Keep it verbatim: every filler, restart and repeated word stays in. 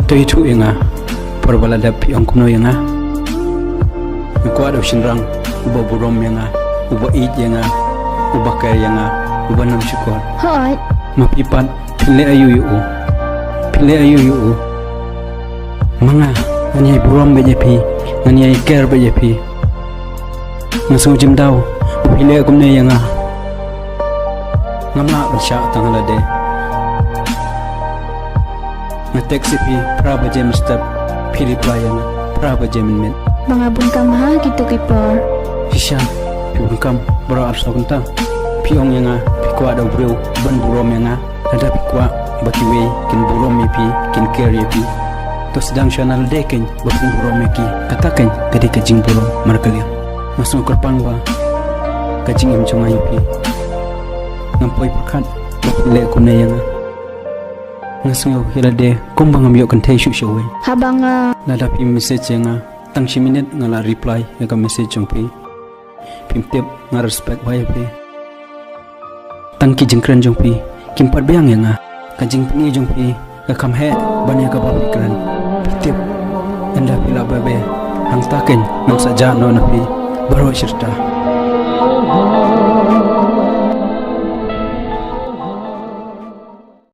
To ïathuh ïa nga, por ba la dep phi ong kumno ïa nga? Nga kwah da u shynrang uba burom ïa nga, uba ïeit ïa nga, uba care ïa nga, uba nym shukor. Hooid. Ma phi pat, phi leh aïu ïa u? Phi leh aïu ïa u? Ma nga, ngan ïai burom beit ïa phi, ngan ïai care beit ïa phi. Nga sngew jingdaw ba phi leh kumne ïa nga. Ngam lah ban shah tang ha lade. Nga text ïa phi phra baje mynstep, phi reply ïa nga phra baje mynmiet. Ba nga bun kam ha kito ki por. Shisha, phi bun kam baroh arsaw kynta. Phi ong ïa nga phi kwah da u briew ban burom ïa nga. Lada phi kwah ba kiwei kin burom ïa phi, kin care ïa phi, to sdang shuwa na lade keiñ ba phin burom ïa ki. Kata keiñ ka dei ka jingburom markylliang. Nga sngew kyrpang ba ka jingim jong nga ïa phi, ngam poi pyrkhat ba phin leh kumne ïa nga. Nga sngew ïa lade kumba ngam ïoh kynthei shuh shuh wei. Haba nga... Lada phi message ïa nga, tang shi minit nga la reply ïa ka message jong phi. Phim tip, nga respect bha ïa phi. Tang ki jingkren jong phi kim pat biang ïa nga. Ka jingpyni jong phi ka kham heh ban ïa kaba phi kren. Phi tip, ynda phi lah bebe, hangta keiñ ngan sa jah noh na phi baroh shi rta.